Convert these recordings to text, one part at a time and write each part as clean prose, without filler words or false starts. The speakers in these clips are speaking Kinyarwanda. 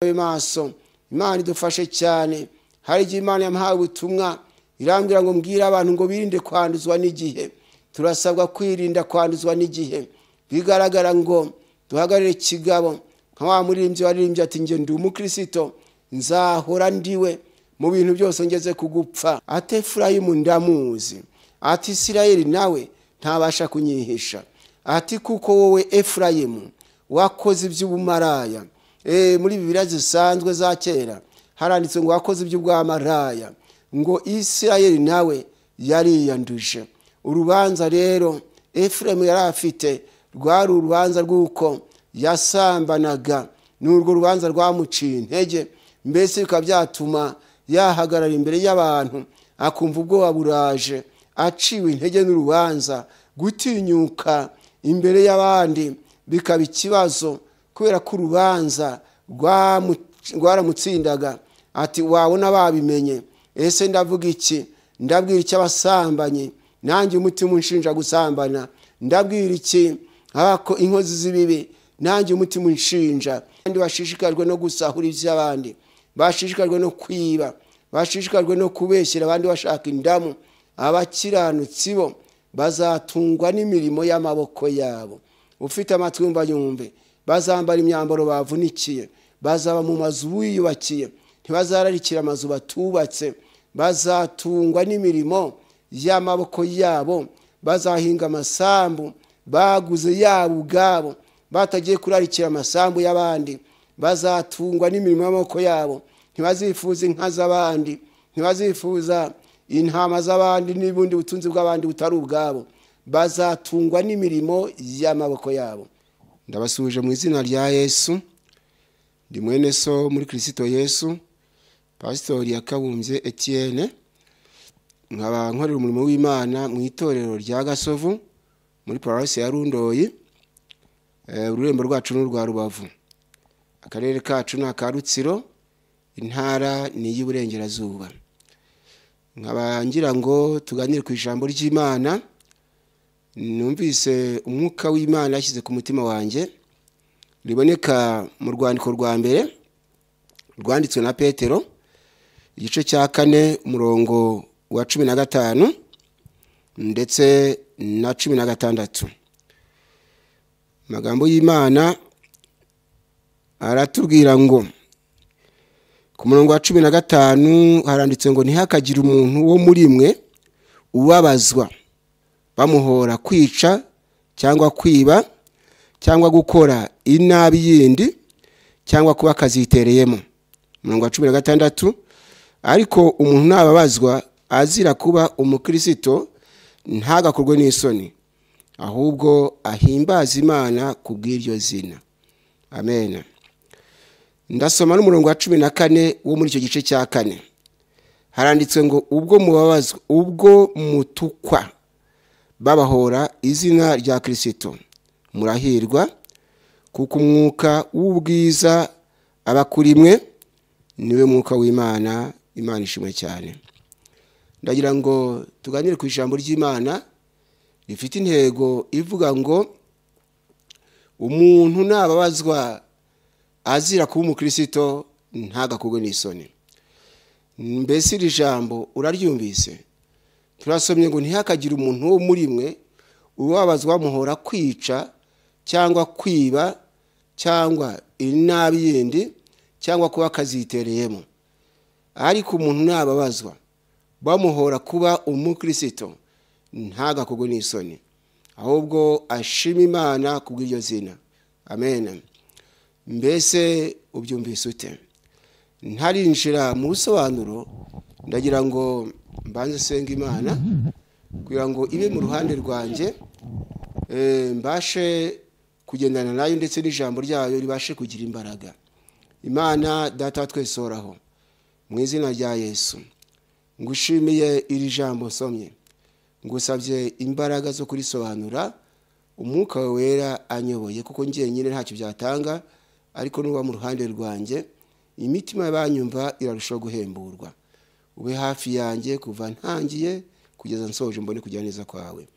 Maso Imana idufashe cyane. Hari igihe Imana yamuhaye ubutumwa irambwira ngo mbwire abantu ngo birinde kwanduzwa n'igihe. Turasabwa kwirinda kwanduzwa n'igihe. Bigaragara ngo duhagarare kigabo nka wa muririmbyi waririmbye ati nge ndi umukristo nzahora ndiwe mu bintu byose ngeze kugupfa. Ati Efurayimu ndamuzi, ati Isirayeli nawe ntabasha kunyihisha, ati kuko wowe Efurayimu wakoze iby'ubumaraya. Muri Bibiliya zisanzwe za kera haranditse ngo wakoze iby'ubwamaraya, ngo Isirayeli nawe yariyanduje. Urubanza rero Efurayimu yari afite rwari urubanza rw'uko yasambanaga, n'urwo rubanza rwamuciye intege, mbese bikaba byatuma yahagarara imbere y'abantu akumva ubwoba buraje, aciwe intege n'urubanza. Gutinyuka imbere y'abandi bikaba ikibazo kubera ko urubanza rwaramutsindaga. Ati wabona babimenye, ese ndavuga iki? Ndabwira iki abasambanyi? Nanjye umutima unshinja gusambana. Ndabwira iki inkozi z'ibibi? Nanjye umutima unshinja. Kandi bashishikajwe no gusahura iby'abandi, bashishikajwe no kwiba, bashishikajwe no kubeshyira abandi bashaka indamu. Abakiranutsi bo bazatungwa n'imirimo y'amaboko yabo. Ufite amatwi yumva yumve. Bazambara imyambaro bavunikiye, bazaba mu mazu biyubakiye, ntibazararikira amazu batubatse. Bazatungwa n'imirimo y'amaboko yabo, bazahinga amasambu baguze yabo ubwabo, batagiye kurarikira amasambu y'abandi. Bazatungwa n'imirimo y'amaboko yabo, ntibazifuza inka z'abandi, ntibazifuza intama z'abandi n'ubundi butunzi bw'abandi butari ubwabo. Bazatungwa n'imirimo y'amaboko yabo. Ndabasuhuje mu izina rya Yesu. Ndi mwene so muri Kristo Yesu, Pastori Yakabumbye Etienne, nkaba nkorera umurimo w'Imana mu itorero rya Gasovu muri paruwasi ya Rundoyi. Ururembo rwacu n'urwa Rubavu, akarere kacu ni aka Rutsiro, intara ni iy'Iburengerazuba. Nkaba ngira ngo tuganire ku ijambo ry'Imana. Numvise umwuka w'Imana yashyize ku mutima wanjye, riboneka mu rwandiko rwa mbere rwanditswe na Petero, igice cya 4 umurongo wa 15 ndetse na 16. Amagambo y'Imana aratubwira ngo ku murongo wa 15 haranditse ngo ntihakagire umuntu wo muri mwe ubabazwa bamuhora kwica cyangwa kwiba cyangwa gukora inabi yindi cyangwa kuba akazitereyemo. Umurongo wa 16, ariko umuntu nababazwa azira kuba umukristo ntagakorwe n'isoni, ahubwo ahimbaza Imana kubw'iryo zina. Amen. Ndasoma n'umurongo wa 14 wo muri icyo gice cya 4. Haranditswe ngo ubwo mubabazwa, ubwo mutukwa babahora izina rya Kristo, murahirwa kuko umwuka w'ubwiza aba kuri mwe, niwe mwuka w'Imana. Imana ishimwe cyane. Ndagira ngo tuganire ku ijambo ry'Imana rifite intego ivuga ngo umuntu nababazwa azira kuba umukristo ntagakorwe n'isoni. Mbese iri jambo uraryumvise? Turasomye ngo ntihakagire umuntu wo muri mwe ubabazwa muhora kwica cyangwa kwiba cyangwa inabi yindi cyangwa kuba akazitereyemo. Ariko umuntu nababazwa bamuhora kuba umukristo ntagakorwe n'isoni, ahubwo ashima Imana kubw'iryo zina. Amen. Mbese ubyumvise ute? Ntarinjira mu busobanuro, ndagira ngo mbanze senga Imana kugira ngo ibe mu ruhande rwanjye, mbashe kugendana nayo ndetse n'ijambo ryayo ribashe kugira imbaraga. Imana Data twese uhoraho, mu izina rya Yesu ngushimiye iri jambo nsomye, ngusabye imbaraga zo kurisobanura, umwuka wera anyoboye, kuko njyenyine ntacyo byatanga, ariko nuba mu ruhande rwanjye imitima y'abanyumva irarushaho guhemburwa. Ube hafi yanjye kuva ntangiye kugeza nsoje, mbone kujya neza kwawe.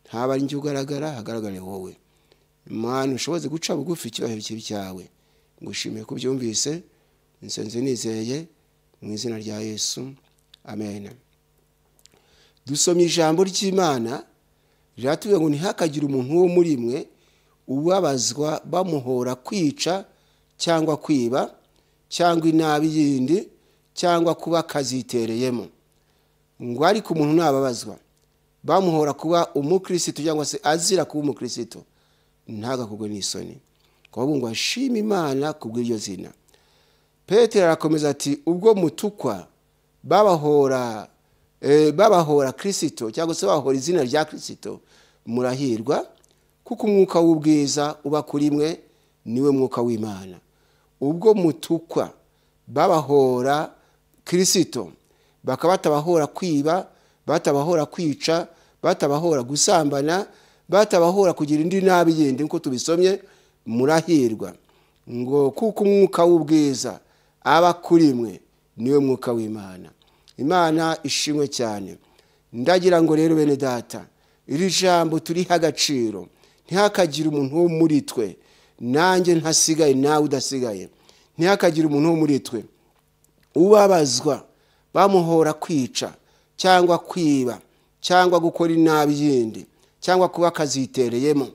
Ntaba ari njye ugaragara, hagaragare wowe. Imana ushoboze guca bugufi icyubahiro kibi cyawe. Ngushimiye kubyumvise Nsenze nizeye mu izina rya Yesu, amen. Dusomye ijambo ry'Imana riratubwira ngo ntihakagire umuntu wo muri mwe ubabazwa bamuhora kwica cyangwa kwiba cyangwa inabi yindi cyangwa kuba kazitereyemo. Ngo ariko umuntu nababazwa bamuhora kuba umukristo cyangwa se azira kuba umukristo, ntagakugwe n'isoni, ahubwo ngo ashime Imana kubw'iryo zina. Petero arakomeza ati ubwo mutukwa babahora Kristo cyangwa se babahora izina rya Kristo, murahirwa, kuko umwuka w'ubwiza uba kuri mwe, niwe mwuka w'Imana. Ubwo mutukwa babahora Kristo, bakaba batabahora kwiba, batabahora kwica, batabahora gusambana, batabahora kugira indi nabi yindi, nkuko tubisomye, murahirwa, ngo kuko umwuka w'ubwiza aba kuri mwe, niwe mwuka w'Imana. Imana ishimwe cyane. Ndagira ngo rero bene data, iri jambo turiha agaciro. Ntihakagire umuntu wo muri twe, nanjye ntasigaye nawe udasigaye, ntihakagire umuntu wo muri twe ubabazwa bamuhora kwica cyangwa kwiba cyangwa gukora inabi yindi cyangwa kuba akazitereyemo.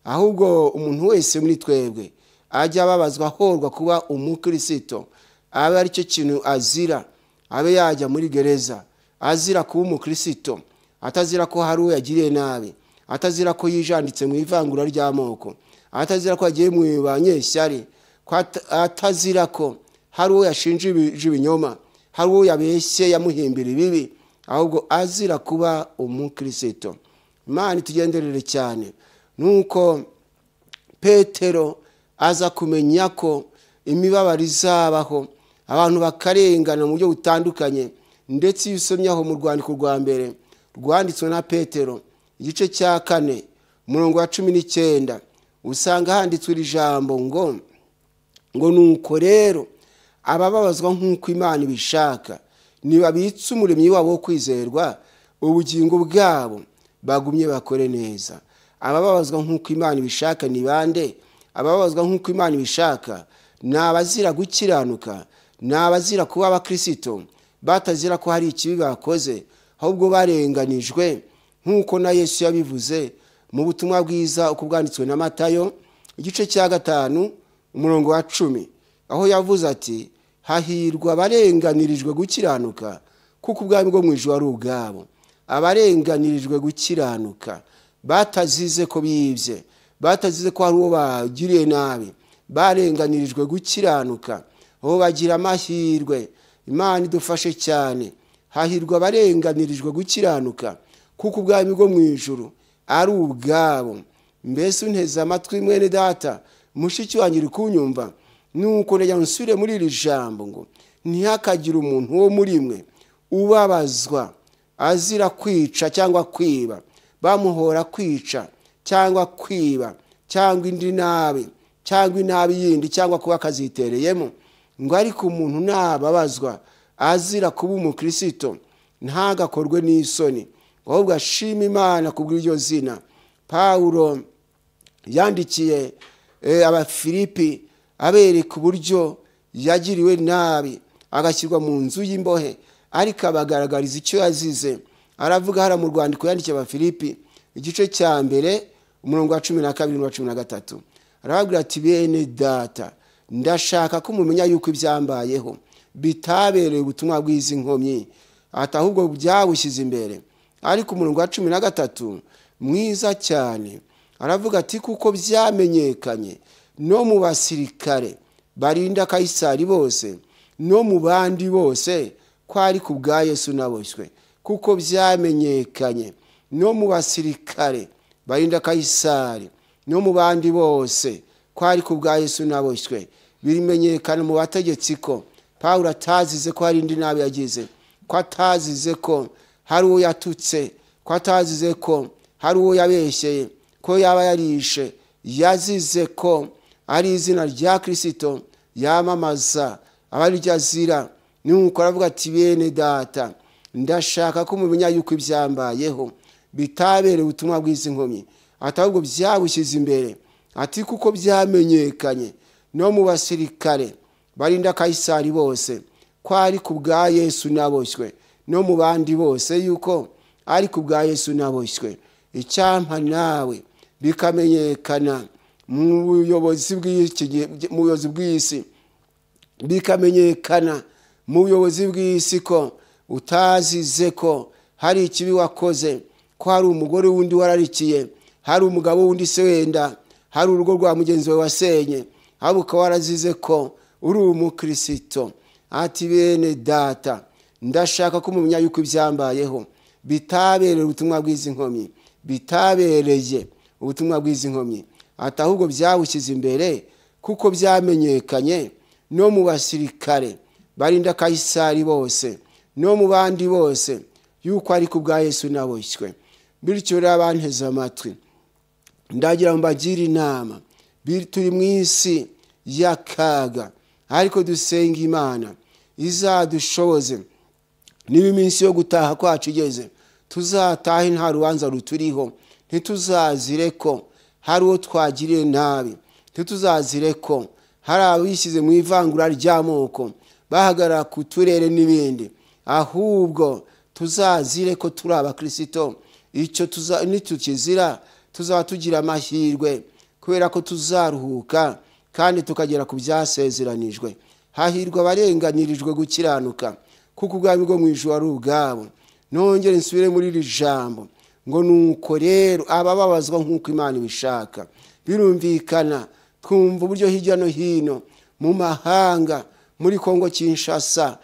Ahubwo umuntu wese muri twebwe ajya ababazwa ahorwa kuba umukristo, abe aricyo kintu azira, abe yajya muri gereza azira kuba umukristo, atazira ko hari uwo yagiriye nabi, atazira ko yijanditse mu ivangura ry'amoko, atazira ko yagiye mu banyeshyari, atazira ko hari uwo yashinje ibinyoma, hari uwo yabeshye yamuhimbira ibibi, ahubwo azira kuba umukristo. Imana itugenderere cyane. Nuko Petero aza kumenya ko imibabaro izabaho, abantu bakarengana mu buryo butandukanye. Ndetse iyo usomye aho mu rwandiko rwa mbere rwanditswe na Petero igice cya 4 umurongo wa 19, usanga handitswe iri jambo ngo nuko rero abababazwa nk'uko Imana ibishaka nibabitse umuremyi wabo wo kwizerwa, ubugingo bwabo bagumye bakore neza. Abababazwa nk'uko Imana ibishaka ni bande? Abababazwa nk'uko Imana ibishaka ni abazira gukiranuka, ni abazira kuba abakristo, batazira ko hari ikibi bakoze, ahubwo barenganijwe, nk'uko na Yesu yabivuze mu butumwa bwiza uko bwanditswe na Matayo igice cya 5 umurongo wa 10, aho yavuze ati hahirwa abarenganirijwe gukiranuka, kuko ubwami bwo mu ijuru ari ubwabo. Abarenganirijwe gukiranuka, batazize ko bibye, batazize ko hari uwo bagiriye nabi, barenganirijwe gukiranuka, aho bagira amahirwe. Imana idufashe cyane. Hahirwa abarenganirijwe gukiranuka, kuko ubwami bwo mu ijuru ari ubwabo. Mbese unteze amatwi mwene data, mushiki wanjye uri kunyumva, nuko ndagira nsubire muri iri jambo ngo ntihakagire umuntu wo muri mwe ubabazwa azira kwica cyangwa kwiba, bamuhora kwica cyangwa kwiba cyangwa indi nabi cyangwa inabi yindi cyangwa kuba akazitereyemo. Ngo ariko umuntu nababazwa azira kuba umukristo, ntagakorwe n'isoni, ahubwo ashima Imana kubw'iryo zina. Paulo yandikiye Abafilipi abereka uburyo yagiriwe nabi agashyirwa mu nzu y'imbohe, ariko abagaragariza icyo yazize. Aravuga hara mu rwandiko yandikiye Abafilipi igice cya 1 umurongo wa 12 n'uwa 13, arababwira ati bene data, ndashaka ko mumenya yuko ibyambayeho bitabereye ubutumwa bw'izi nkomyi, ati ahubwo byabushyize imbere. Ariko umurongo wa 13 mwiza cyane, aravuga ati kuko byamenyekanye no mu basirikare barinda Kayisari bose no mu bandi bose ko ari ku bwa Yesu naboshywe. Kuko byamenyekanye no mu basirikare barinda Kayisari no mu bandi bose ko ari ku bwa Yesu naboshywe. Birimenyekana mu bategetsi ko Paulo atazize ko hari indi nabi yagize, ko atazize ko hari uwo yatutse, ko atazize ko hari uwo yabeshyeye, ko yaba yarishe, yazize ko ari izina rya Kristo yamamaza abariryo azira. Nuko aravuga ati bene data, ndashaka ko mumenya yuko ibyambayeho bitabereye ubutumwa bw'izi nkomyi, ati ahubwo byabushyize imbere. Ati kuko byamenyekanye no mu basirikare barinda Kayisari bose ko ari ku bwa Yesu naboshywe, no mu bandi bose yuko ari ku bwa Yesu naboshywe. Icyampa nawe bikamenyekana mu buyobozi bw'isi, bikamenyekana mu buyobozi bw'isi ko utazize ko hari ikibi wakoze, ko hari umugore wundi wararikiye, hari umugabo wundi se wenda, hari urugo rwa mugenzi wawe wasenye, ahubwo ukaba warazize ko uri umukristo. Ati bene data, ndashaka ko mumenya yuko ibyambayeho bitabereye ubutumwa bw'izi nkomyi, bitabereye ubutumwa bw'izi nkomyi, ati ahubwo byawushyize imbere kuko byamenyekanye no mu basirikare barinda Kayisari bose no mu bandi bose yuko ari ku bwa Yesu naboshywe. Bityo rero abanteze amatwi, ndagira ngo mbagire inama. Turi mu isi y'akaga, ariko dusenga Imana izadushoboze. Niba iminsi yo gutaha kwacu igeze, tuzatahe nta rubanza ruturiho, ntituzazire ko hari uwo twagiriye nabi, ntituzazire ko hari abishyize mu ivangura ry'amoko bahagarara ku turere n'ibindi, ahubwo tuzazire ko turi abakristo. Icyo nitukizira tuzaba tugira amahirwe, kubera ko tuzaruhuka kandi tukagera ku byasezeranijwe. Hahirwa abarenganirijwe gukiranuka, kuko ubwami bwo mu ijuru ari ubwabo. Nongere nsubire muri iri jambo ngo nuko rero abababazwa nk'uko Imana ibishaka. Birumvikana twumva uburyo hirya no hino mu mahanga, muri Kongo Kinshasa,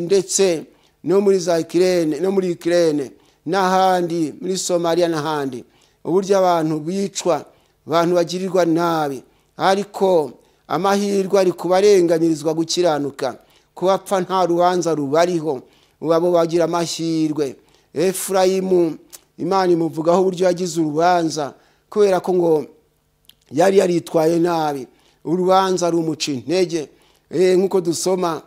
ndetse no muri za Ukraine, no muri Ukraine n'ahandi, muri Somalia n'ahandi, uburyo abantu bicwa, abantu bagirirwa nabi, ariko amahirwe ari kubarenganirizwa gukiranuka, kubapfa nta rubanza rubariho, abo bagira amahirwe. Efurayimu Imana imuvugaho uburyo yagize urubanza kubera ko ngo yari yaritwaye nabi, urubanza rumuca intege. Nk'uko dusoma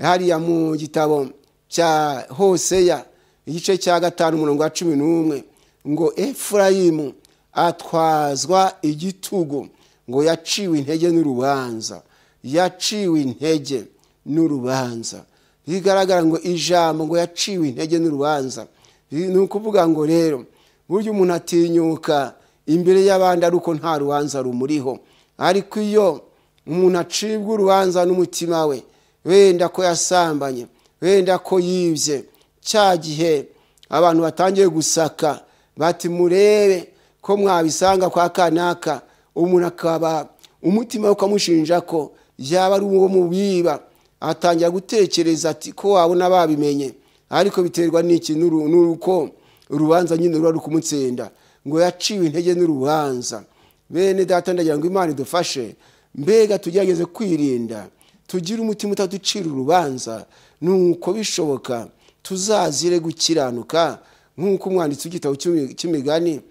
hariya mu gitabo cya Hoseya igice cya 5 umurongo wa 11 ngo Efurayimu atwazwa igitugu, ngo yaciwe intege n'urubanza, yaciwe intege n'urubanza. Bigaragara ngo ijambo ngo yaciwe intege n'urubanza, ni ukuvuga ngo rero buryo umuntu atinyuka imbere y'abandi ari uko nta rubanza rumuriho. Ariko iyo umuntu acibwa urubanza n'umutima we, wenda ko yasambanye, wenda ko yibye, cya gihe abantu batangiye gusaka bati murebe ko mwabisanga kwa kanaka, umuntu akaba umutima we ukamushinja ko yaba ari uwo mubiba, atangira gutekereza ati ko wabona babimenye, ariko biterwa n'iki? N'uko urubanza nyine ruba rukumutsinda. Ngo yaciwe intege n'urubanza. Bene data, ndagira ngo Imana idufashe, mbega tugerageze kwirinda, tugire umutima utaducira urubanza, nuko bishoboka tuzazire gukiranuka, nk'uko umwanditsi w'igitabo cy'imigani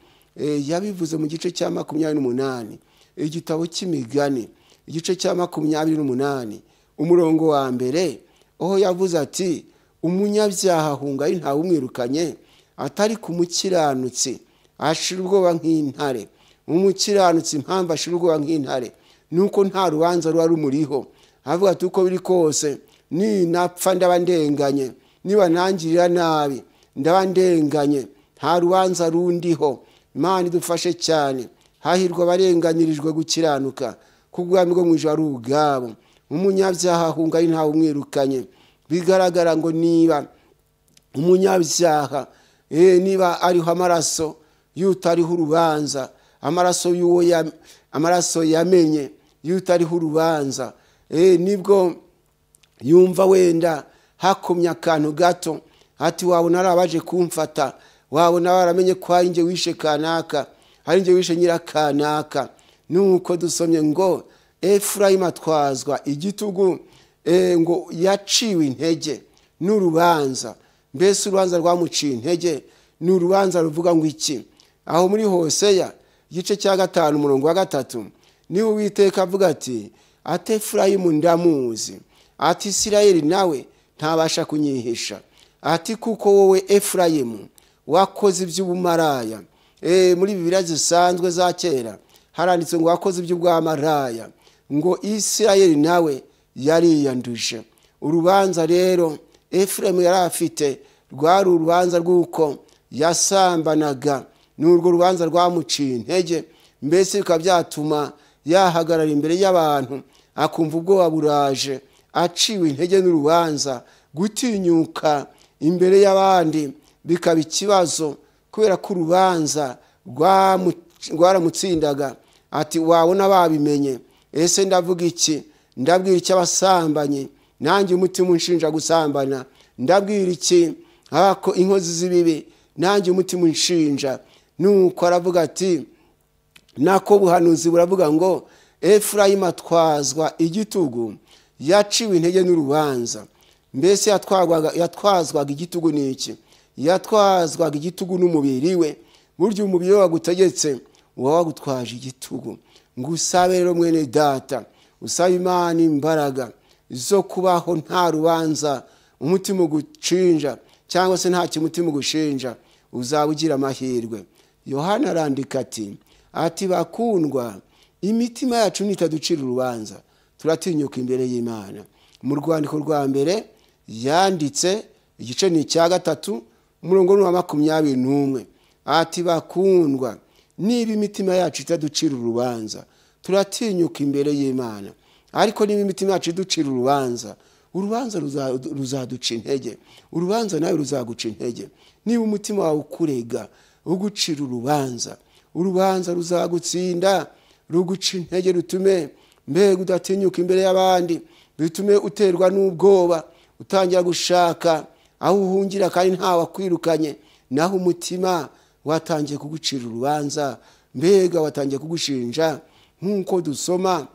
yabivuze mu gice cya 28, igitabo cy'imigani igice cya 28 umurongo wa 1, aho yavuze ati umunyabyaha ahunga ari ntawe umwirukanye, atari ku mukiranutsi ashira ubwoba nk'intare. Umukiranutsi impamvu ashira ubwoba nk'intare nuko nta rubanza ruba rumuriho. Avuga ati uko biri kose ninapfa ndaba ndenganye, niba nangirira nabi ndaba ndenganye, nta rubanza rundiho. Imana idufashe cyane. Hahirwa abarenganirijwe gukiranuka, kuko ubwami bwo mu ijuru ari ubwabo. Umunyabyaha ahunga ari ntawe umwirukanye. Bigaragara ngo niba umunyabyaha niba ariho amaraso y'utariho urubanza, amaraso y'uwo amaraso yamenye y'utariho urubanza, nibwo yumva wenda hakomye akantu gato, ati wabona ari abaje kumfata, wabona baramenye ko ari njye wishe kanaka, ari njye wishe nyirakanaka. Nuko dusomye ngo Efurayimu atwazwa igitugu, ngo yaciwe intege n'urubanza. Mbese urubanza rwamuciye intege ni urubanza ruvuga ngo iki? Aho muri Hoseya igice cya 5 umurongo wa 3 niho Uwiteka avuga ati ati Efurayimu ndamuzi, ati Isirayeli nawe ntabasha kunyihisha, ati kuko wowe Efurayimu wakoze iby'ubumaraya. Muri Bibiliya zisanzwe za kera haranditse ngo wakoze iby'ubwamaraya, ngo Isirayeli nawe Yariyanduje. Urubanza rero Efuremu yari afite rwari urubanza rw'uko yasambanaga, n'urwo rubanza rwamuciye intege, mbese bikaba byatuma yahagarara imbere y'abantu akumva ubwoba buraje, aciwe intege n'urubanza. Gutinyuka imbere y'abandi bikaba ikibazo kubera ko urubanza rwaramutsindaga. Ati wabona babimenye, ese ndavuga iki? Ndabwira iki abasambanyi? Nanjye umutima unshinja gusambana. Ndabwira iki inkozi z'ibibi? Nanjye umutima unshinja. Nuko aravuga ati nako buhanuzi buravuga ngo Efurayimu atwazwa igitugu, yaciwe intege n'urubanza. Mbese yatwazwaga igitugu n'iki? Yatwazwaga igitugu n'umubiri we. Burya umubiri we wagutegetse uba wagutwaje igitugu. Ngo usabe rero mwene data, usabe Imana imbaraga zo kubaho nta rubanza umutima ugucinja, cyangwa se nta kimutima ugushinja, uzaba ugira amahirwe. Yohana arandika ati bakundwa, imitima yacu nitaducira urubanza turatinyuka imbere y'Imana. Mu rwandiko rwa mbere yanditse igice ni icya 3 umurongo wa 21, ati bakundwa, niba imitima yacu itaducira urubanza turatinyuka imbere y'Imana, ariko niba imitima yacu iducira urubanza, urubanza ruzaduca intege, urubanza nawe ruzaguca intege. Niba umutima wawe ukurega ugucira urubanza, urubanza ruzagutsinda, ruguca intege, rutume mbega udatinyuka imbere y'abandi, bitume uterwa n'ubwoba, utangira gushaka aho uhungira kandi ntawe akwirukanye. Naho umutima watangiye kugucira urubanza, mbega watangiye kugushinja. Nk'uko dusoma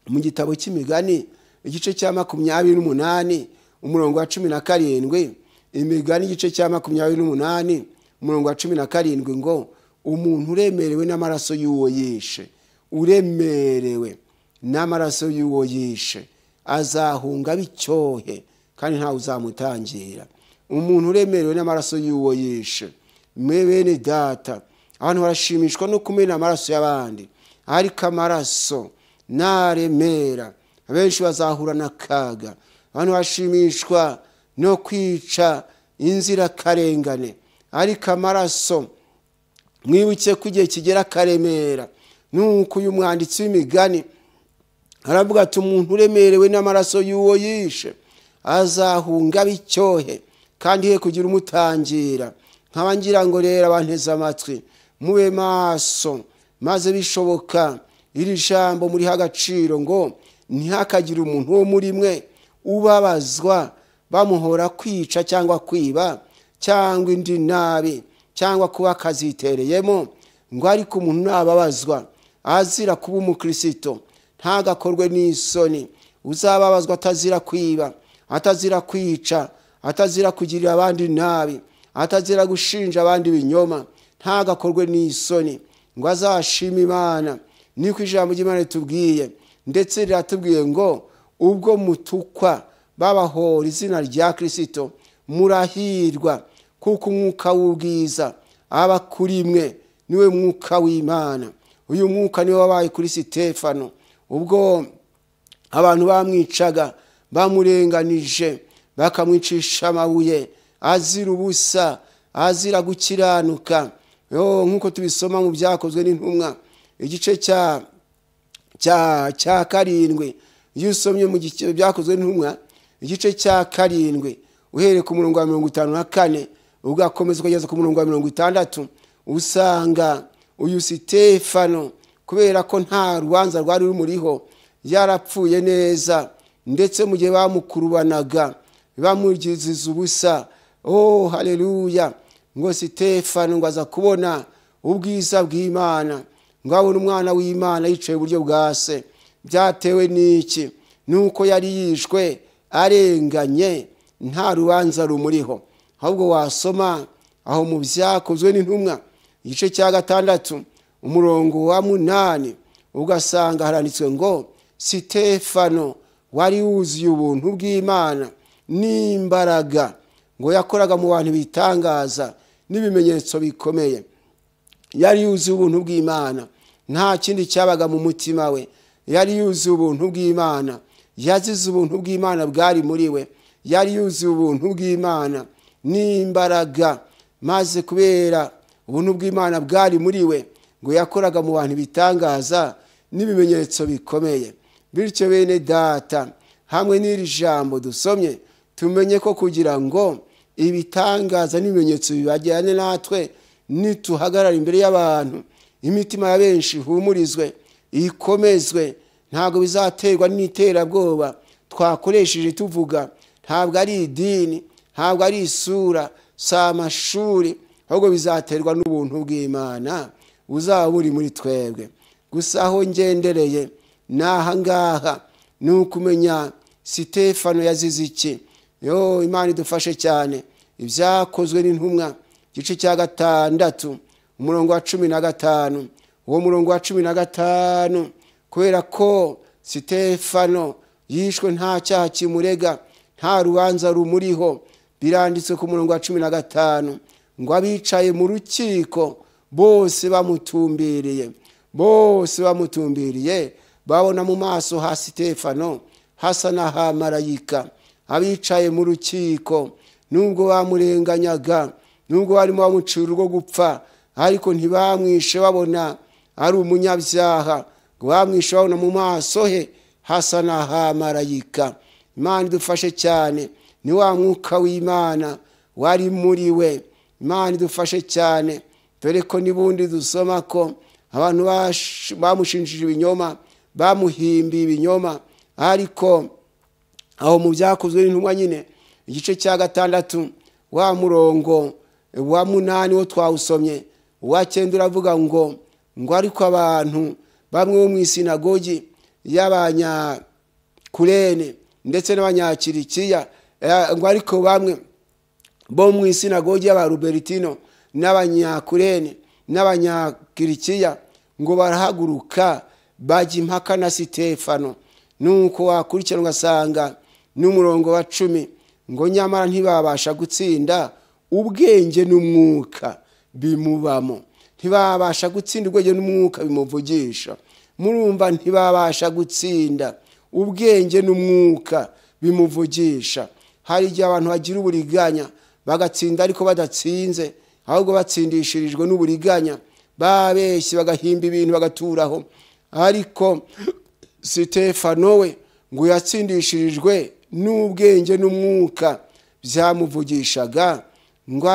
mu gitabo cy'Imigani igice cya 28 umurongo wa 17, Imigani igice cya 28 umurongo wa 17 ngo umuntu uremerewe n'amaraso y'uwo yishe, uremerewe n'amaraso y'uwo yishe azahunga bicyohe kandi ntawe uzamutangira. Umuntu uremerewe n'amaraso y'uwo yishe. Mwe bene data, abantu barashimishwa no kumena amaraso y'abandi, ariko amaraso naremera abenshi bazahura n'akaga. Abantu bashimishwa no kwica inzirakarengane, ariko amaraso mwibuke ko igihe kigera karemera. Nuko uyu mwanditsi w'Imigani aravuga ati umuntu uremerewe n'amaraso y'uwo yishe azahunga bicyohe kandi he kugira umutangira. Nkaba ngira ngo rero abanteze amatwi mube maso, maze bishoboka iri jambo muri agaciro, ngo ntihakagire umuntu wo muri mwe ubabazwa bamuhora kwica cyangwa kwiba cyangwa indi nabi cyangwa kuba akazitereyemo, ngo ariko umuntu nababazwa azira kuba umukristo ntagakorwe n'isoni. Uzababazwa atazira kwiba, atazira kwica, atazira kugirira abandi nabi, atazira gushinja abandi ibinyoma, ntagakorwe n'isoni, ngo azashime Imana. Niko ijambo ry'Imana ritubwiye, ndetse riratubwiye ngo ubwo mutukwa babahora izina rya Kristo murahirwa, kuko umwuka w'ubwiza aba kuri mwe, niwe mwuka w'Imana. Uyu mwuka niwe wabaye kuri Sitefano ubwo abantu bamwicaga, bamurenganije, bakamwicisha amabuye azira ubusa, azira gukiranuka. Nk'uko tubisoma mu Byakozwe n'Intumwa igice cya 7. Iyo usomye mu Byakozwe n'Intumwa igice cya 7 uhereye ku murongo wa 54 ugakomeza ukageza ku murongo wa 60, usanga uyu Sitefano kubera ko nta rubanza rwari rumuriho yarapfuye neza, ndetse mu gihe bamukurubanaga bamugiziza ubusa. Oh haleluya! Ngo Sitefano ngo aza kubona ubwiza bw'Imana, ngo abone umwana w'Imana yicaye iburyo bwa se. Byatewe n'iki? Nuko yari yishwe arenganye, nta rubanza rumuriho. Ahubwo wasoma aho mu Byakozwe n'Intumwa igice cya 6 umurongo wa 8 ugasanga haranditswe ngo Sitefano wari wuzuye ubuntu bw'Imana n'imbaraga, ngo yakoraga mu bantu bitangaza n'ibimenyetso bikomeye. Yari yuzuye ubuntu bw'Imana, nta kindi cyabaga mu mutima we. Yari yuzuye ubuntu bw'Imana, yazize ubuntu bw'Imana bwari muri we, yari yuzuye ubuntu bw'Imana n'imbaraga. Maze kubera ubuntu bw'Imana bwari muri we, ngo yakoraga mu bantu ibitangaza n'ibimenyetso bikomeye. Bityo bene data, hamwe n'iri jambo dusomye, tumenye ko kugira ngo ibitangaza n'ibimenyetso bibajyane natwe, nituhagarara imbere y'abantu, imitima ya benshi ihumurizwe, ikomezwe. Ntabwo bizaterwa n'iterabwoba twakoresheje tuvuga, ntabwo ari idini, ntabwo ari isura, si amashuri, ahubwo bizaterwa n'ubuntu bw'Imana buzaba buri muri twebwe. Gusa aho ngendereye ni aha ngaha, ni ukumenya Sitefano yazize iki. Yo, Imana idufashe cyane. Ibyakozwe n'intumwa igice cya 6 umurongo wa 15. Uwo murongo wa 15, kubera ko Sitefano yishwe nta cyaha kimurega, nta rubanza rumuriho, biranditswe ku murongo wa 15 ngo abicaye mu rukiko bose bamutumbiriye, bose bamutumbiriye, babona mu maso ha Sitefano hasa n'aha marayika. Abicaye mu rukiko, nubwo bamurenganyaga, nubwo barimo bamucira urwo gupfa, ariko ntibamwishe babona ari umunyabyaha, ngo bamwishe babona mu maso he hasa n'aha marayika. Imana idufashe cyane. Ni wa mwuka w'Imana wari muri we. Imana idufashe cyane. Dore ko nibundi dusoma ko abantu bamushinjije ibinyoma, bamuhimbiye ibinyoma, ariko aho mu byakozwe n'intumwa nyine igice cya 6 wa murongo wa 8 wo twawusomye, uwa 9 uravuga ngo ariko abantu bamwe bo mu isinagogi y'Abanyakurene ndetse n'Abanyakirikiya, ngo ariko bamwe bo mu isinagogi y'Abarubertino n'Abanyakurene n'Abanyakirikiya ngo barahaguruka bajya impaka na Sitefano. Nuko wakurikira ugasanga n'umurongo wa 10 ngo nyamara ntibabasha gutsinda ubwenge n'umwuka bimubamo. Ntibabasha gutsinda ubwenge n'umwuka bimuvugisha. Murumva, ntibabasha gutsinda ubwenge n'umwuka bimuvugisha. Hari igihe abantu bagira uburiganya bagatsinda ariko badatsinze, ahubwo batsindishirijwe n'uburiganya, babeshye bagahimba ibintu bagaturaho. Ariko Sitefano we ngo yatsindishirijwe n'ubwenge n'umwuka byamuvugishaga, ngo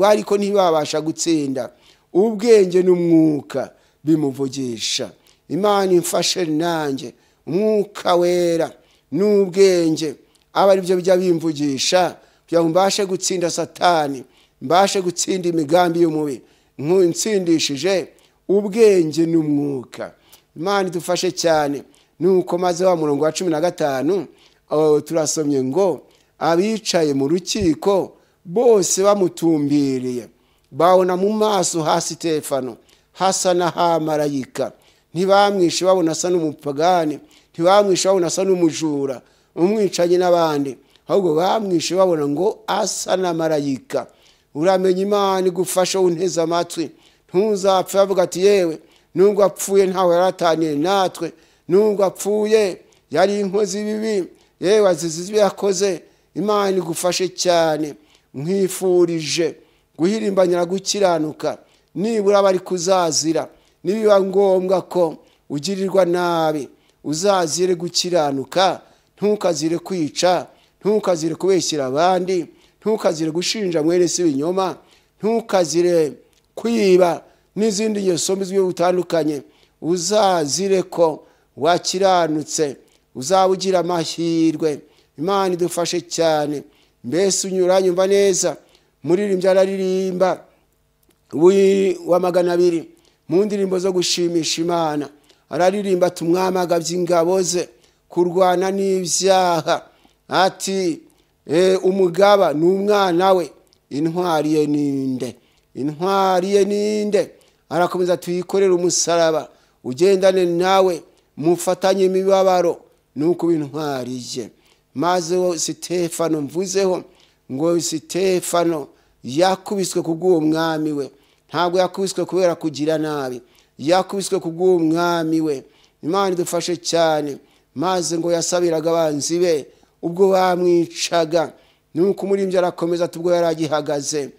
ariko ntibabasha gutsinda ubwenge n'umwuka bimuvugisha. Imana imfashe nanjye, umwuka wera n'ubwenge aba ari byo bijya bimvugisha, kugira ngo mbashe gutsinda Satani, mbashe gutsinda imigambi y'umubi, ntsindishije ubwenge n'umwuka. Imana idufashe cyane. Nuko maze wa murongo wa 15 turasomye ngo abicaye mu rukiko bose bamutumbiriye, babona mu maso ha Sitefano hasa n'aha marayika. Ntibamwishe babona asa n'umupagani, ntibamwishe babona asa n'umujura, umwicanyi n'abandi, ahubwo bamwishe babona ngo asa na marayika. Uramenye Imana igufasha unteze amatwi, ntuzapfe bavuga ati yewe nubwo apfuye ntawe yarataniye natwe, nubwo apfuye yari inkozi bibi, yewe azize ibyo yakoze. Imana igufashe cyane. Nkwifurije guhirimbanyira gukiranuka, nibura bari kuzazira, nibiba ngombwa ko ugirirwa nabi, uzazire gukiranuka, ntukazire kwica, ntukazire kubeshyira abandi, ntukazire gushinja mwene se ibinyoma, ntukazire kwiba n'izindi ngeso mbi z'uburyo butandukanye. Uzazire ko wakiranutse, uzaba ugira amahirwe. Imana idufashe cyane. Mbese unyuranyumva neza, muririmbyi araririmba wa 200 mu ndirimbo zo gushimisha Imana, araririmba ati umwami agabye ingabo ze kurwana n'ibyaha, ati umugaba ni umwana we, intwari ye ninde? Intwari ye ninde? Arakomeza tuyikorere umusaraba, ugendane nawe, mufatanye imibabaro, nuko intwari ye. Maze Sitefano mvuzeho ngo Sitefano yakubiswe kubw'uwo mwami we. Ntabwo yakubiswe kubera kugira nabi, yakubiswe kubw'uwo mwami we. Imana idufashe cyane. Maze ngo yasabiraga abanzi be ubwo bamwicaga. Nuko umuririmbyi arakomeza ati ubwo yari agihagaze,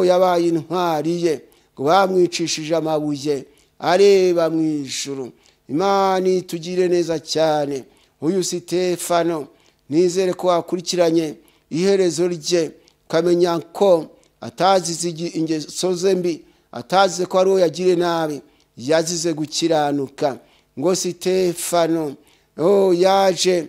yabaye intwari ye, ngo bamwicishije amabuye areba mu ijuru. Imana itugire neza cyane. Uyu Sitefano nizere ko wakurikiranye iherezo rye, ukamenya ko atazize ingeso ze mbi, atazize ko ari uwo yagiriye nabi, yazize gukiranuka. Ngo Sitefano yaje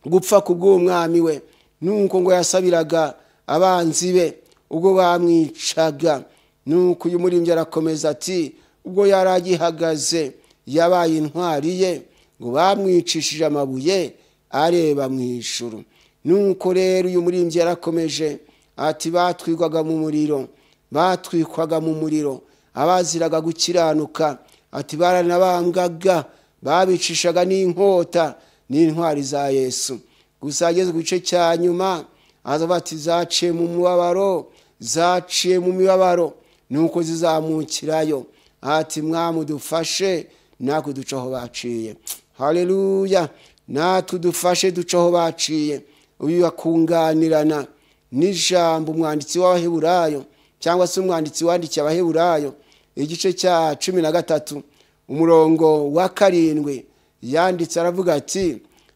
gupfa kubw'umwami we. Nuko ngo yasabiraga abanzi be ubwo bamwicaga. Nuko uyu muririmbyi arakomeza ati ubwo yari agihagaze yabaye intwari ye, ngo bamwicishije amabuye areba mu ijuru. Nuko rero uyu muririmbyi yarakomeje ati batwikwaga mu muriro, batwikwaga mu muriro abaziraga gukiranuka. Ati baranabambwaga, babicishaga n'inkota n'intwari za Yesu. Gusa ageze ku gice cya nyuma aza ati zaciye mu mubabaro, zaciye mu mibabaro, nuko zizamukirayo. Ati Mwami dufashe natwe duce aho baciye. Haleluya, natwe dufashe duce aho baciye. Uyu akunganirana n'ijambo umwanditsi w'Abaheburayo, cyangwa se umwanditsi wandikiye Abaheburayo igice cya 13 umurongo wa 7, yanditse aravuga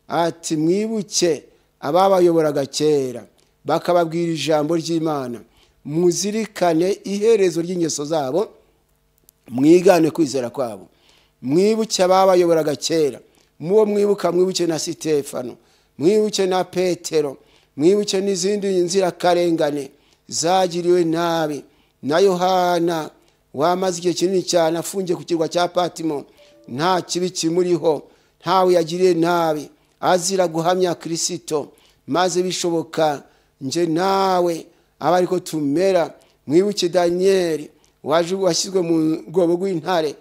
ati mwibuke ababayoboraga kera bakababwira ijambo ry'Imana, muzirikane iherezo ry'ingeso zabo, mwigane kwizera kwabo. Mwibuke ababayoboraga kera, muwo mwibuka mwibuke na Sitefano, mwibuke na Petero, mwibuke n'izindi nzirakarengane zagiriwe nabi, na Yohana wamaze igihe kinini cyane afungiye ku kirwa cya Patimo, nta kibi kimuriho, ntawe yagiriye nabi, azira guhamya Kristo. Maze bishoboka nje nawe aba ariko tumera. Mwibuke Danieli waje washyizwe mu rwobo rw'intare,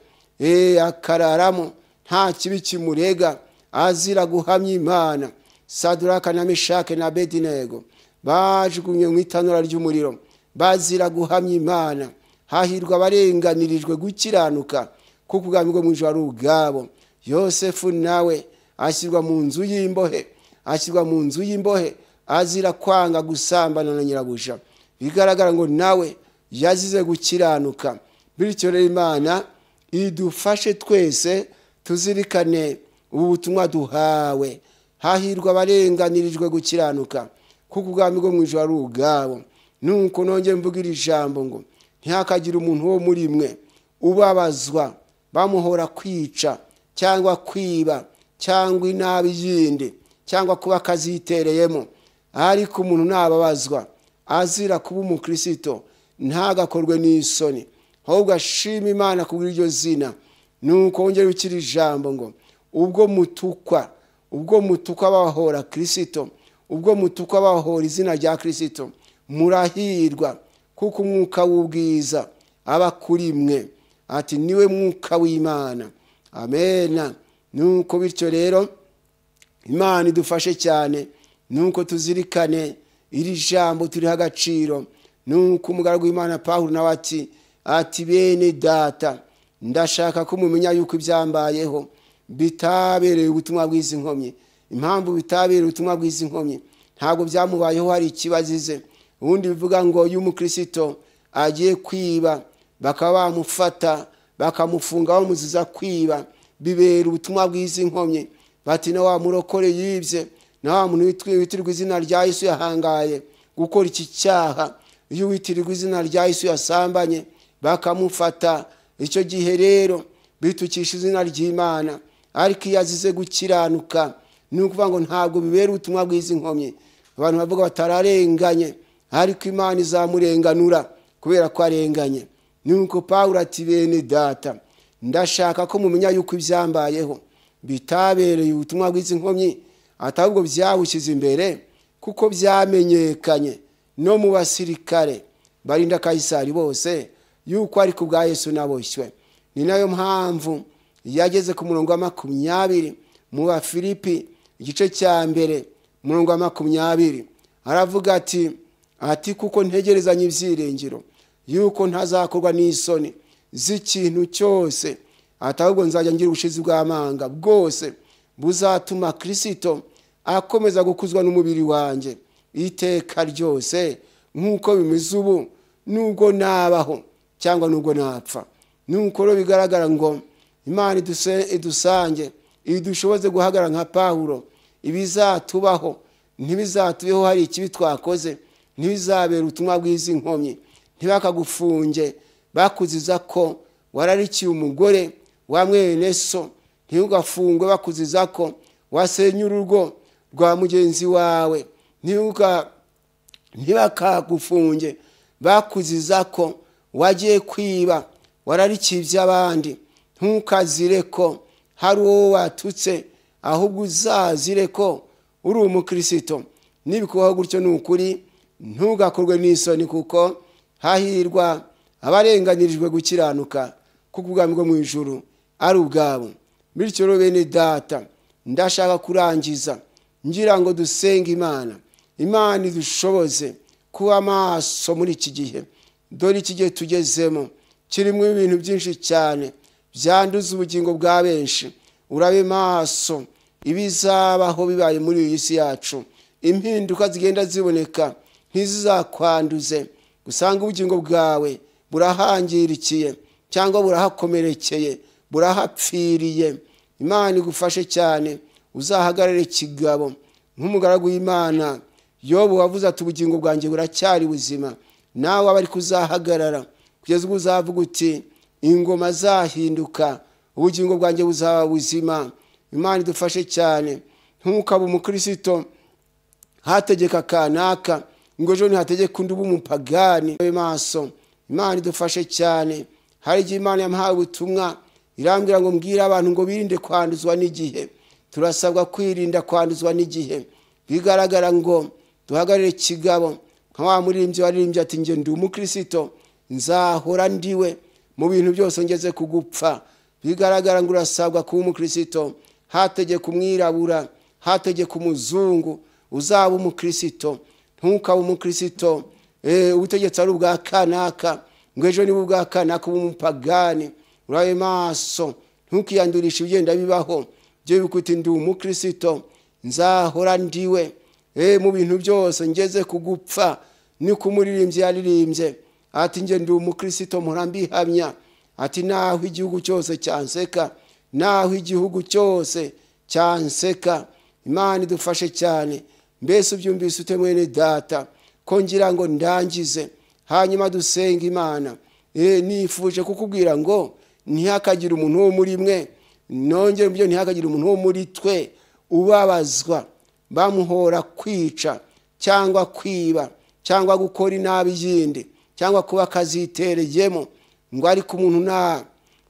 akararamo nta kibi kimurega, azira guhamya Imana. Saduraka na Meshake na Abedinego bajugunywe mu itanura ry'umuriro bazira guhamya Imana. Hahirwa abarenganirijwe gukiranuka, kuko ubwami bwo mu ijuru ari ubwabo. Yosefu nawe ashyirwa mu nzu y'imbohe, ashyirwa mu nzu y'imbohe azira kwanga gusambana na nyirabuja. Bigaragara ngo nawe yazize gukiranuka. Bityo rero Imana idufashe twese tuzirikane ubu butumwa duhawe. Hahirwa abarenganirijwe gukiranuka, kuko ubwami bwo mu ijuru ari ubwabo. Nuko nongeye mvugira ijambo ngo ntihakagire umuntu wo muri mwe ubabazwa bamuhora kwica cyangwa kwiba cyangwa inabi yindi cyangwa kuba akazitereyemo. Ariko umuntu nababazwa azira kuba umukristo ntagakorwe n'isoni, ahubwo ashima Imana kubw'iryo zina. Nuko wongere ukiri ijambo ngo ubwo mutukwa bahora Kristo, ubwo mutukwa bahora izina rya Kristo, murahirwa, kuko umwuka w'ubwiza aba kuri mwe. Ati niwe mwuka w'Imana. Amena. Nuko bityo rero Imana idufashe cyane, nuko tuzirikane iri jambo turiha agaciro. Nuko umugaragu w'Imana Pawulo nawe ati bene data, ndashaka ko mumenya yuko ibyambayeho bitabereye ubutumwa bw'izi nkomyi. Impamvu bitabereye ubutumwa bw'izi nkomyi, ntabwo byamubayeho hari ikibazize. Ubundi bivuga ngo iyo umukristo agiye kwiba bakaba bamufata bakamufunga bamuziza kwiba, bibera ubutumwa bw'izi nkomyi. Bati na wa murokore yibye, na wa muntu witirirwa izina rya Yesu yahangaye gukora iki cyaha, iyo witirirwa izina rya Yesu yasambanye bakamufata, icyo gihe rero bitukisha izina ry'Imana. Ariko iyo azize gukiranuka, ni ukuvuga ngo ntabwo bibera ubutumwa bw'izi nkomyi. Abantu bavuga batararenganye, ariko Imana izamurenganura kubera ko arenganye. Nuko Pawulo ati bene data, ndashaka ko mumenya yuko ibyambayeho bitabereye ubutumwa bw'izi nkomyi, ahubwo byabushyize imbere, kuko byamenyekanye no mu basirikare barinda Kayisari bose yuko ari ku bwa Yesu naboshywe. Ni nayo mpamvu yageze ku murongo wa 20 mu Bafilipi igice cya 1 umurongo wa 20, aravuga ati kuko ntegerezanye ibyiringiro yuko ntazakorwa n'isoni z'ikintu cyose, Ahubwo nzajya ngira ubushizi bw'amanga bwose buzatuma Kristo akomeza gukuzwa n'umubiri wanjye iteka ryose, nk'uko bimeze ubu, nubwo nabaho cyangwa nubwo napfa. Nuko rero bigaragara ngo Imana idusange, idushoboze guhagarara nka Pawulo. Ibizatubaho ntibizatubeho hari ikibi twakoze, ntibizabera ubutumwa bwiza inkomyi. Ntibakagufunge bakuziza ko wararikiye umugore wa mwene so, ntugafungwe bakuziza ko wasenye urugo rwa mugenzi wawe, ntibakagufunge bakuziza ko wagiye kwiba wararikiye iby'abandi. Ntukazire ko hari uwo watutse, ahubwo uzazire ko uri umukristo. Nibikubaho gutyo ni ukuri ntugakorwe n'isoni, kuko hahirwa abarenganirijwe gukiranuka, kuko ubwami bwo mu ijuru ari ubwabo. Bityo rero bene data, ndashaka kurangiza ngira ngo dusenge Imana. Imana idushoboze kuba maso muri iki gihe. Dore iki gihe tugezemo kirimo ibintu byinshi cyane byanduza ubugingo bwa benshi. Urabe maso ibizabaho bibaye muri iyi si yacu. Impinduka zigenda ziboneka ntizizakwanduze, usanga ubugingo bwawe burahangirikiye cyangwa burahakomerekeye, burahapfiriye. Imana igufashe cyane, uzahagarare kigabo nk'umugaragu w'Imana Yobu wavuze ati ubugingo bwanjye buracyari buzima. Nawe aba ari kuzahagarara kugeza ubwo uzavuga uti ingoma zahinduka, ubugingo bwanjye buzaba buzima. Imana idufashe cyane. Ntukabe umukristo hategeka kanaka ngo ejo ntihategeka undi ube umupagani. Maso, Imana idufashe cyane. Hari igihe Imana yamuhaye ubutumwa irambwira ngo mbwire abantu ngo birinde kwanduzwa n'igihe. Turasabwa kwirinda kwanduzwa n'igihe. Bigaragara ngo duhagarare kigabo nka wa muririmbyi waririmbye ati nge ndi umukristo nzahora ndiwe mu bintu byose ngeze kugupfa. Bigaragara ngo urasabwa kuba umukristo, hategeka umwirabura, hategeka umuzungu, uzaba umukristo. Ntukabe umukristo ubutegetsi ari ubwa kanaka ngo ejo niba ubwa kanaka ube umupagani. Urabe maso, ntukiyandurishe ibigenda bibaho. Byo bikuti ndi umukristo nzahora ndiwe mu bintu byose ngeze kugupfa. Niko umuririmbyi yaririmbye ati nge ndi umukristo mpora mbihamya, ati naho igihugu cyose cyanseka, naho igihugu cyose cyanseka. Imana idufashe cyane. Mbese ubyumvise ute mwene data ko ngira ngo ndangize hanyuma dusenga Imana? Nifuje kukubwira ngo ntihakagire umuntu wo muri mwe, nongere byo ntihakagire umuntu wo muri twe ubabazwa bamuhora kwica cyangwa kwiba cyangwa gukora inabi yindi cyangwa kuba akazitereyemo, ngo ariko umuntu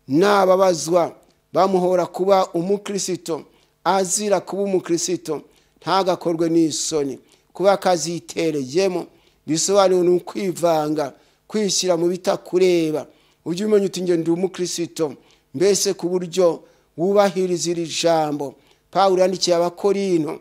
nababazwa bamuhora kuba umukristo azira kuba umukristo ntagakorwe n'isoni. Kuba akazitereyemo bisobanuye ni ukwivanga, kwishyira mu bitakureba. Ujye umenya uti nge ndi umukristo, mbese ku buryo wubahiriza iri jambo. Pawulo yandikiye Abakorinto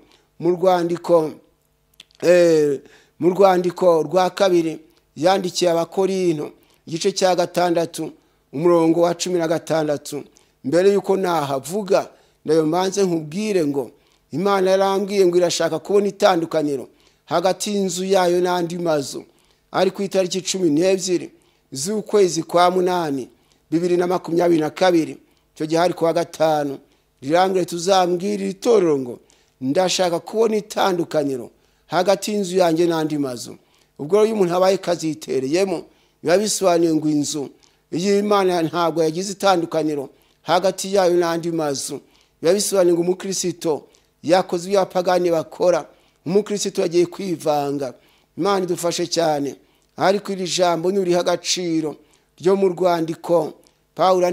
mu rwandiko rwa kabiri yandikiye Abakorinto igice cya 6 umurongo wa 16. Mbere yuko nahavuga ndayo mbanze nkubwire ngo Imana yarambwiye ngo irashaka kubona itandukaniro hagati y'inzu yayo n'andi mazu. Ari ku itariki 12 z'ukwezi kwa 8 2022, icyo gihe hari kuwa 5, rirambwira tuzambwira itorero ngo ndashaka kubona itandukaniro hagati y'inzu yanjye n'andi mazu. Ubwo rero umuntu abaye kazitereyemo biba bisobanuye ngo inzu y'Imana ntabwo yagize itandukaniro hagati yayo n'andi mazu. Biba bisobanuye ngo umukristo yakoze ibyo abapagani bakora, umukristo yagiye kwivanga. Imana idufashe cyane. Ariko iri jambo nuriha agaciro ryo mu rwandiko Pawulo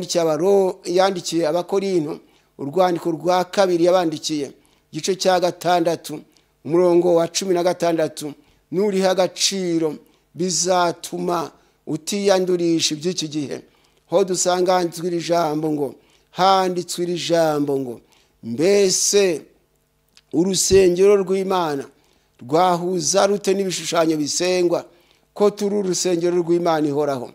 yandikiye Abakorinto, urwandiko rwa kabiri yabandikiye igice cya 6 umurongo wa 16, nuriha agaciro bizatuma utiyandurisha iby'iki gihe. Ho dusanga handitswe iri jambo ngo, handitswe iri jambo ngo mbese urusengero rw'Imana rwahuza rute n'ibishushanyo bisengwa, ko turi urusengero rw'Imana ihoraho?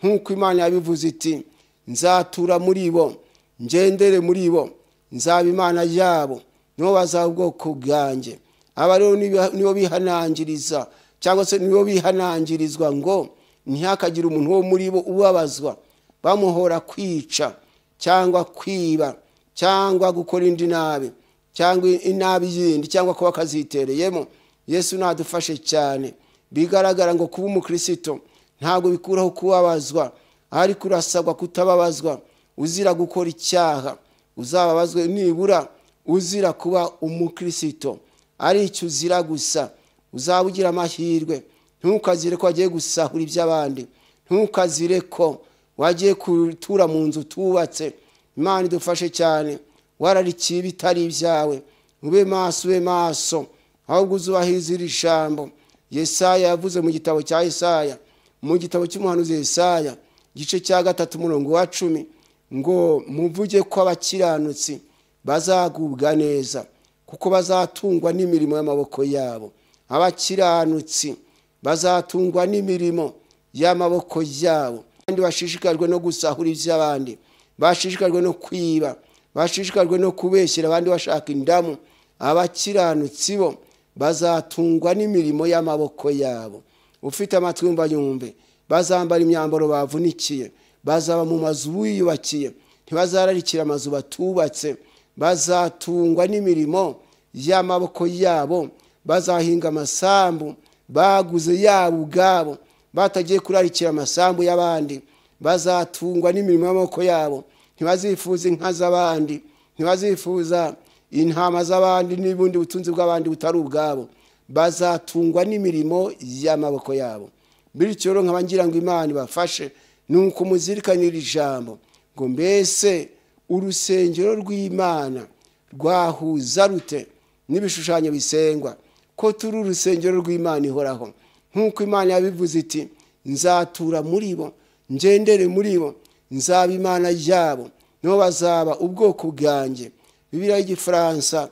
Nk'uko Imana yabivuze iti nzatura muri bo ngendere muri bo, nzaba Imana yabo, nibo bazaba ubwoko bwanjye. Aba rero nibo bihanangiriza cyangwa se nibo bihanangirizwa ngo ntihakagire umuntu wo muri bo ubabazwa bamuhora kwica cyangwa kwiba cyangwa gukora indi nabi cyangwa inabi yindi cyangwa kuba akazitereyemo. Yesu nadufashe cyane. Bigaragara ngo kuba umukristo ntabwo bikuraho kubabazwa, ariko urasabwa kutababazwa uzira gukora icyaha. Uzababazwe nibura uzira kuba umukristo, ari icyo uzira gusa. Uzaba ugira amahirwe. Ntukazire ko wagiye gusahura iby'abandi, ntukazire ko wagiye gutura mu nzu tubatse. Imana idufashe cyane. Wararikiye ibitari ibyawe, ube maso, ube maso, ahubwo uzubahirize iri jambo. Yesaya yavuze mu gitabo cya Yesaya, mu gitabo cy'umuhanuzi Yesaya, igice cya 3 umurongo wa 10, ngo muvuge ko abakiranutsi bazagubwa neza, kuko bazatungwa n'imirimo y'amaboko yabo. Abakiranutsi bazatungwa n'imirimo y'amaboko yabo. Kandi bashishikajwe no gusahura iby'abandi, bashishikajwe no kwiba, bashishikajwe no kubeshyera abandi bashaka indamu. Abakiranutsi bo bazatungwa n'imirimo y'amaboko yabo. Ufite amatwi yumva yumve. Bazambara imyambaro bavunikiye, bazaba mu mazu biyubakiye, ntibazararikira amazu batubatse. Bazatungwa n'imirimo y'amaboko yabo, bazahinga amasambu baguze yabo ubwabo, batagiye kurarikira amasambu y'abandi. Bazatungwa n'imirimo y'amaboko yabo, ntibazifuza inka z'abandi, ntibazifuza intama z'abandi n'ubundi butunzi bw'abandi butari ubwabo. Bazatungwa n'imirimo y'amaboko yabo. Bityo rero nkaba ngira ngo Imana ibafashe, nuko muzirikanira ijambo ngo mbese urusengero rw'Imana rwahuza rute n'ibishushanyo bisengwa, ko turi urusengero rw'Imana ihoraho. Nk'uko Imana yabivuze iti nzatura muri bo, ngendere muri bo, nzaba Imana yabo, nibo bazaba ubwoko bwanjye. Bibiliya y'Igifaransa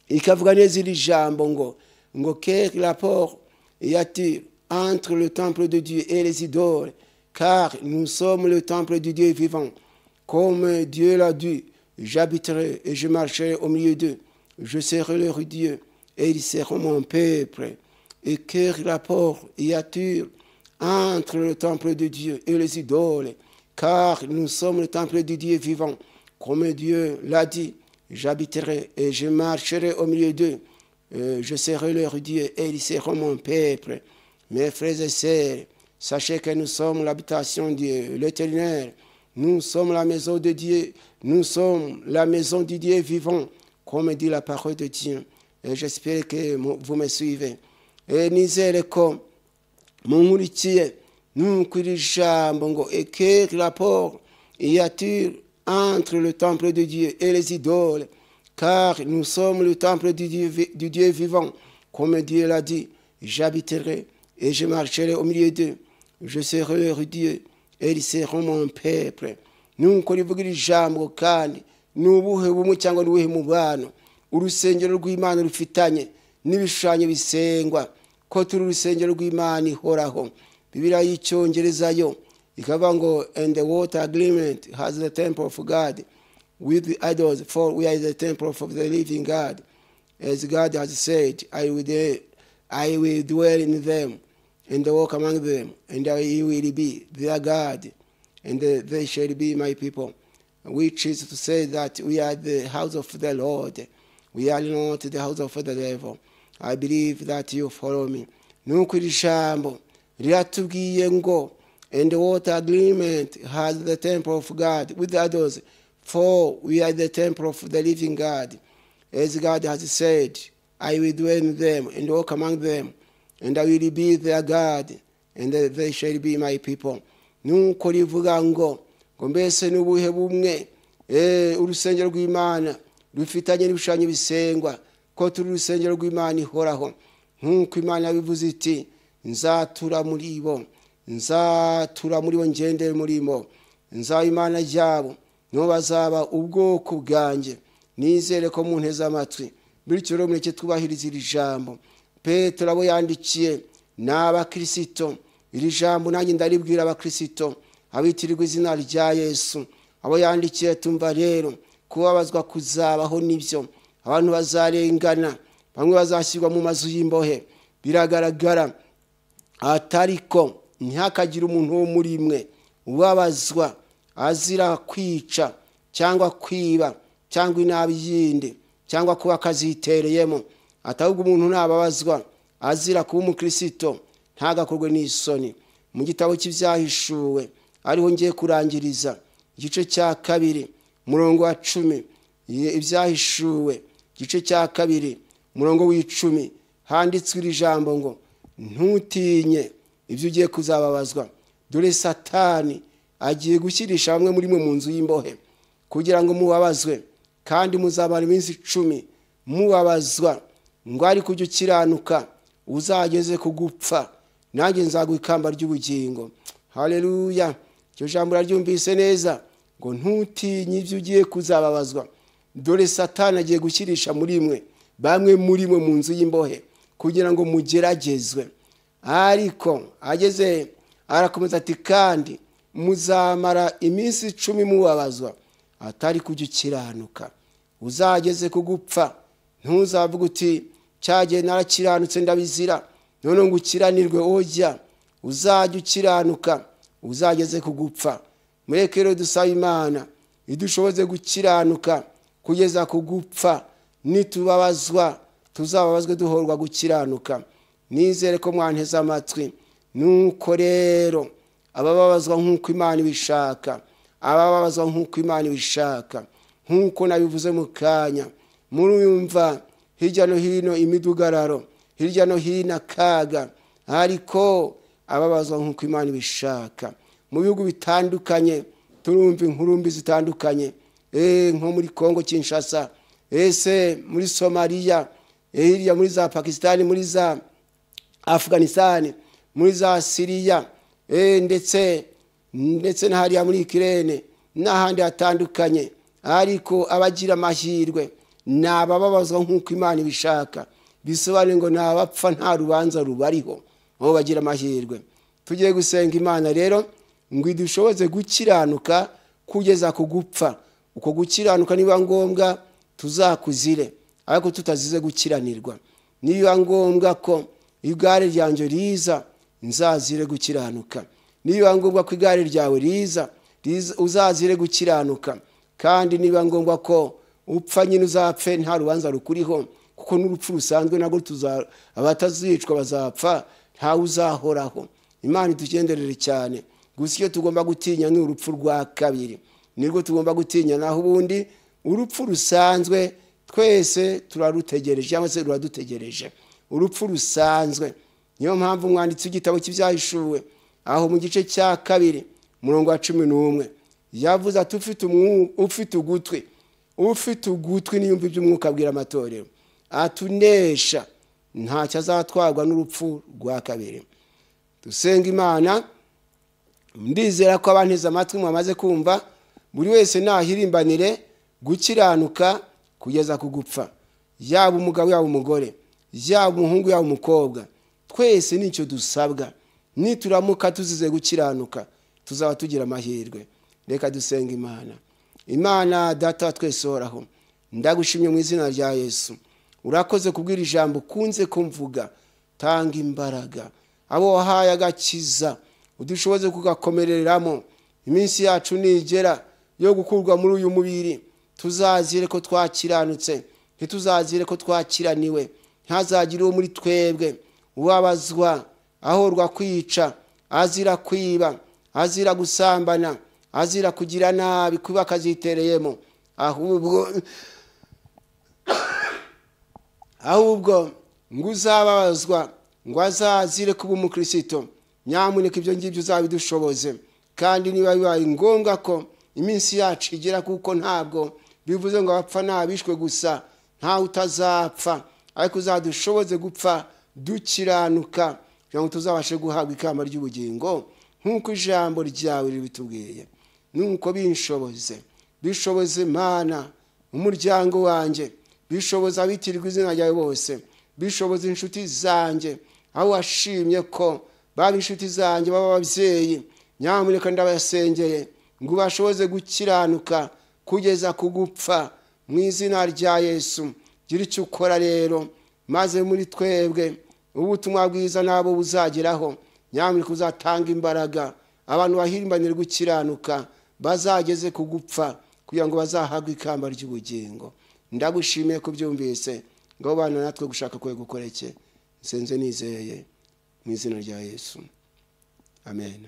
ikavuga neza iri jambo ngo quel rapport y a-t-il entre le temple de Dieu et les idoles, car nous sommes le temple du Dieu vivant. Comme Dieu l'a dit, j'habiterai et je marcherai au milieu d'eux, je serai leur Dieu et ils seront mon peuple. Et quel rapport y a-t-il entre le temple de Dieu et les idoles, car nous sommes le temple du Dieu vivant. Comme Dieu l'a dit, j'habiterai et je marcherai au milieu d'eux, je serai leur Dieu et ils seront mon peuple. Mes frères et sœurs, sachez que nous sommes l'habitation de l'Éternel. Nous sommes la maison de Dieu. Nous sommes la maison du Dieu vivant, comme dit la parole de Dieu. Et j'espère que vous me suivez. Et nizere ko munkurikiye. Nuko iri jambo ngo et quel rapport y a-t-il entre le temple de Dieu et les idoles, car nous sommes le temple du Dieu vivant. Comme Dieu l'a dit, j'habiterai et je marcherai au milieu d'eux, je serai leur Dieu et ils seront mon peuple. Nuko rivuga iri jambo kandi ni ubuhe bumwe cyangwa ni ubuhe mubano urusengero rw'Imana rufitanye n'ibishushanyo bisengwa, ko turi urusengero rw'Imana ihoraho. Bibiliya y'Icyongereza yo ikavuga ngo and the water agreement has the temple of God with the idols, for we are the temple of the living God. As God has said, I will dwell in them and walk among them, and I will be their God, and they shall be my people. Which is to say that we are the house of the Lord. We are not the house of the devil. I believe that you follow me. Nuko iri jambo riratubwiye ngo and what agreement has the temple of God with the others, for we are the temple of the living God. As God has said, I will dwell in them and walk among them, and I will be their God, and they shall be my people. Nuko rivuga ngo mbese n'ubuhe bumwe urusengero rw'Imana rufitanye n'ibishushanyo bisengwa, ko turi urusengero rw'Imana ihoraho. Nk'uko Imana yabivuze iti nzatura muri bo, nzatura muri bo, ngendere muri bo, nzaba Imana yabo, nibo bazaba ubwoko bwanjye. Nizere ko munteze amatwi. Bityo rero mureke twubahirize iri jambo. Petero abo yandikiye ni abakirisito. Iri jambo nanjye ndaribwira abakirisito abitirirwa izina rya Yesu, Abo yandikiye tumva rero kubabazwa kuzabaho nibyo, abantu bazarengana, bamwe bazashyirwa mu mazu y'imbohe, biragaragara. Atariko ntihakagire umuntu wo muri mwe ubabazwa azira kwica cyangwa kwiba cyangwa inabi yindi cyangwa kuba akazitereyemo. Atahubwo umuntu nababazwa azira kuba umukristo ntagakorwe n'isoni. Mu gitabo cy'ibyahishuwe ariho ngiye kurangiriza, igice cya 2 umurongo wa 10, ibyahishuwe igice cya 2 umurongo w'10, handitswe iri jambo ngo ntutinye ibyo ugiye kuzababazwa, dore Satani agiye gushyirisha bamwe muri mwe mu nzu y'imbohe kugira ngo mubabazwe, kandi muzabara iminsi 10 mubabazwa, ngo ariko ujye ukiranuka uzageze kugupfa, nanjye nzaguha ikamba ry'ubugingo. Haleluya! Iryo jambo uraryumvise neza, ngo ntutinye ibyo ugiye kuzababazwa, dore Satani agiye gushyirisha muri mwe bamwe muri mwe mu nzu y'imbohe kugira ngo mugeragezwe. Ariko ageze arakomeza ati kandi muzamara iminsi 10 mubabazwa, atari kujya ukiranuka uzageze kugupfa. Ntuzavuga uti cyagiye narakiranutse ndabizira none ngo ukiranirwe. Ojya, uzajya ukiranuka uzageze kugupfa. Mureke rero dusaba Imana idushoboze gukiranuka kugeza kugupfa, nitubabazwa tuzababazwe duhorwa gukiranuka. Nizere ko mwanteze amatwi. Nuko rero abababazwa nk'uko Imana ibishaka, abababazwa nk'uko Imana ibishaka, nk'uko nabivuze mu kanya, murumva hirya no hino imidugararo, hirya no hino akaga, ariko ababazwa nk'uko Imana ibishaka. Mu bihugu bitandukanye turumva inkuru mbi zitandukanye, nko muri Kongo Kinshasa, ese muri Somalia, hirya muri za Pakistan, muri za Afghanistan, muri za Syria, ndetse na hariya muri Ukraine n'ahandi hatandukanye. Ariko abagira amahirwe ni abababazwa nk'uko Imana ibishaka, bisobanuye ngo ni abapfa nta rubanza rubariho, aho bagira amahirwe. Tugiye gusenga Imana rero ngo idushoboze gukiranuka kugeza ku gupfa. Uko gukiranuka niba ngombwa tuzakuzire, ariko tutazize gukiranirwa. Niba ngombwa ko igare ryanjye riza, nzazire gukiranuka. Niba ngombwa ko igare ryawe riza, uzazire gukiranuka. Kandi niba ngombwa ko upfa nyine uzapfe nta rubanza rukuriho, kuko n'urupfu rusanzwe nabwo abatazicwa bazapfa, ntawe uzahoraho. Imana itugenderere cyane. Gusa icyo tugomba gutinya ni urupfu rwa kabiri, nirwo tugomba gutinya. Naho ubundi urupfu rusanzwe twese turarutegereje, cyangwa se ruradutegereje, urupfu rusanzwe. Niyo mpamvu umwanditsi w'igitabo cy'ibyahishuwe aho mu gice cya 2 umurongo wa 11 yavuze ati ufite ugutwi, ufite ugutwi niyumva iby'umwuka abwira amatorero, atunesha ntacyo azatwarwa n'urupfu rwa kabiri. Dusenga Imana. Ndizera ko abanteze amatwi mwamaze kumva, buri wese nahirimbanire gukiranuka kugeza ku gupfa, yaba umugabo yaba umugore, yaba umuhungu yaba umukobwa, twese nicyo dusabwa. Nituramuka tuzize gukiranuka tuzaba tugira amahirwe. Reka dusenga Imana. Imana Data twese uhoraho, ndagushimye mu izina rya Yesu. Urakoze kubwira ijambo ukunze kumvuga. Tanga imbaraga abo wahaye agakiza, udushoboze kugakomereramo. Iminsi yacu nigera yo gukurwa muri uyu mubiri, tuzazire ko twakiranutse, ntituzazire ko twakiraniwe. Ntazagire uwo muri twebwe ubabazwa ahorwa kwica, azira kwiba, azira gusambana, azira kugira nabi kuba akazitereyemo, ahubwo ngo uzababazwa ngo azazire kuba umukristo. Nyamuneka ibyo ngibyo uzabidushoboze. Kandi niba bibaye ngombwa ko iminsi yacu igera, kuko ntabwo bivuze ngo abapfa nabishwe gusa, ntawe utazapfa, ariko uzadushoboze gupfa dukiranuka kugira ngo tuzabashe guhabwa ikamba ry'ubugingo nk'uko ijambo ryawe ribitubwiye. Nuko binshoboze, bishoboze Mana umuryango wanjye, bishoboze abitirirwa izina ryawe bose, bishoboze inshuti zanjye, aho washimye ko baba inshuti zanjye, baba ababyeyi. Nyamuneka ndabasengeye ngo ubashoboze gukiranuka kugeza ku gupfa mu izina rya Yesu. Gira icyo ukora rero, maze muri twebwe ubutumwa bwiza nabo buzageraho. Nyamuneka uzatanga imbaraga abantu bahirimbanire gukiranuka bazageze ku gupfa, kugira ngo bazahabwe ikamba ry'ubugingo. Ndagushimiye kubyumvise, ngo bana natwe gushaka kwe gukoreke. Nsenze nizeye mu izina rya Yesu, amen.